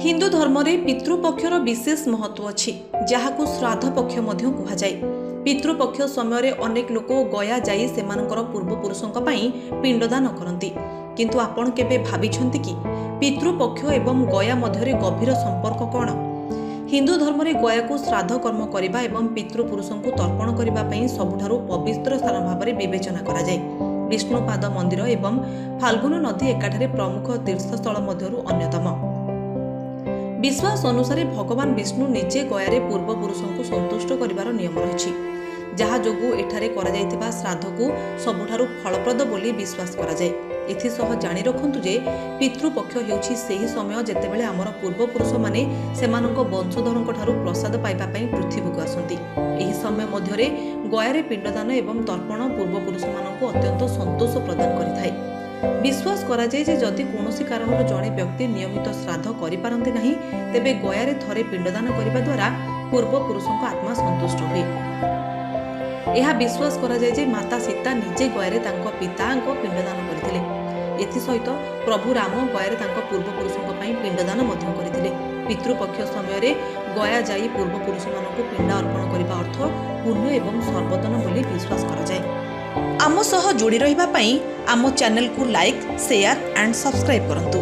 ହିନ୍ଦୁ ଧର୍ମରେ ପିତୃପକ୍ଷର ବିଶେଷ ମହତ୍ତ୍ୱ ଅଛି, ଯାହାକୁ ଶ୍ରାଦ୍ଧ ପକ୍ଷ ମଧ୍ୟ କୁହାଯାଏ। ପିତୃପକ୍ଷ ସମୟରେ ଅନେକ ଲୋକ ଗୟା ଯାଇ ସେମାନଙ୍କର ପୂର୍ବପୁରୁଷଙ୍କ ପାଇଁ ପିଣ୍ଡଦାନ କରନ୍ତି। କିନ୍ତୁ ଆପଣ କେବେ ଭାବିଛନ୍ତି କି, ପିତୃପକ୍ଷ ଏବଂ ଗୟା ମଧ୍ୟରେ ଗଭୀର ସମ୍ପର୍କ କ'ଣ? ହିନ୍ଦୁ ଧର୍ମରେ ଗୟାକୁ ଶ୍ରାଦ୍ଧ କର୍ମ କରିବା ଏବଂ ପିତୃପୁରୁଷଙ୍କୁ ତର୍ପଣ କରିବା ପାଇଁ ସବୁଠାରୁ ପବିତ୍ର ସ୍ଥାନ ଭାବରେ ବିବେଚନା କରାଯାଏ। ବିଷ୍ଣୁପାଦ ମନ୍ଦିର ଏବଂ ଫାଲ୍ଗୁନ ନଦୀ ଏକାଠାରେ ପ୍ରମୁଖ ତୀର୍ଥସ୍ଥଳ ମଧ୍ୟରୁ ଅନ୍ୟତମ। ବିଶ୍ୱାସ ଅନୁସାରେ ଭଗବାନ ବିଷ୍ଣୁ ନିଜେ ଗୟାରେ ପୂର୍ବପୁରୁଷଙ୍କୁ ସନ୍ତୁଷ୍ଟ କରିବାର ନିୟମ ରହିଛି, ଯାହା ଯୋଗୁଁ ଏଠାରେ କରାଯାଇଥିବା ଶ୍ରାଦ୍ଧକୁ ସବୁଠାରୁ ଫଳପ୍ରଦ ବୋଲି ବିଶ୍ୱାସ କରାଯାଏ। ଏଥିସହ ଜାଣି ରଖନ୍ତୁ ଯେ ପିତୃପକ୍ଷ ହେଉଛି ସେହି ସମୟ ଯେତେବେଳେ ଆମର ପୂର୍ବପୁରୁଷମାନେ ସେମାନଙ୍କ ବଂଶଧରଙ୍କଠାରୁ ପ୍ରସାଦ ପାଇବା ପାଇଁ ପୃଥିବୀକୁ ଆସନ୍ତି। ଏହି ସମୟ ମଧ୍ୟରେ ଗୟାରେ ପିଣ୍ଡଦାନ ଏବଂ ତର୍ପଣ ପୂର୍ବପୁରୁଷମାନଙ୍କୁ ଅତ୍ୟନ୍ତ ସନ୍ତୋଷ ପ୍ରଦାନ କରିଥାଏ। ବିଶ୍ୱାସ କରାଯାଏ ଯେ ଯଦି କୌଣସି କାରଣରୁ ଜଣେ ବ୍ୟକ୍ତି ନିୟମିତ ଶ୍ରାଦ୍ଧ କରିପାରନ୍ତି ନାହିଁ, ତେବେ ଗୟାରେ ଥରେ ପିଣ୍ଡଦାନ କରିବା ଦ୍ୱାରା ପୂର୍ବପୁରୁଷଙ୍କ ଆତ୍ମା ସନ୍ତୁଷ୍ଟ ହୁଏ। ଏହା ବିଶ୍ୱାସ କରାଯାଏ ଯେ ମାତା ସୀତା ନିଜେ ଗୟାରେ ତାଙ୍କ ପିତାଙ୍କ ପିଣ୍ଡଦାନ କରିଥିଲେ। ଏଥିସହିତ ପ୍ରଭୁ ରାମ ଗୟାରେ ତାଙ୍କ ପୂର୍ବପୁରୁଷଙ୍କ ପାଇଁ ପିଣ୍ଡଦାନ ମଧ୍ୟ କରିଥିଲେ। ପିତୃପକ୍ଷ ସମୟରେ ଗୟା ଯାଇ ପୂର୍ବପୁରୁଷମାନଙ୍କୁ ପିଣ୍ଡ ଅର୍ପଣ କରିବା ଅର୍ଥ ପୁଣ୍ୟ ଏବଂ ସର୍ବୋତ୍ତମ ବୋଲି ବିଶ୍ୱାସ କରାଯାଏ। ଆମ ସହ ଯୋଡ଼ି ରହିବା ପାଇଁ ଆମ ଚ୍ୟାନେଲକୁ ଲାଇକ୍, ସେୟାର ଆଣ୍ଡ ସବସ୍କ୍ରାଇବ୍ କରନ୍ତୁ।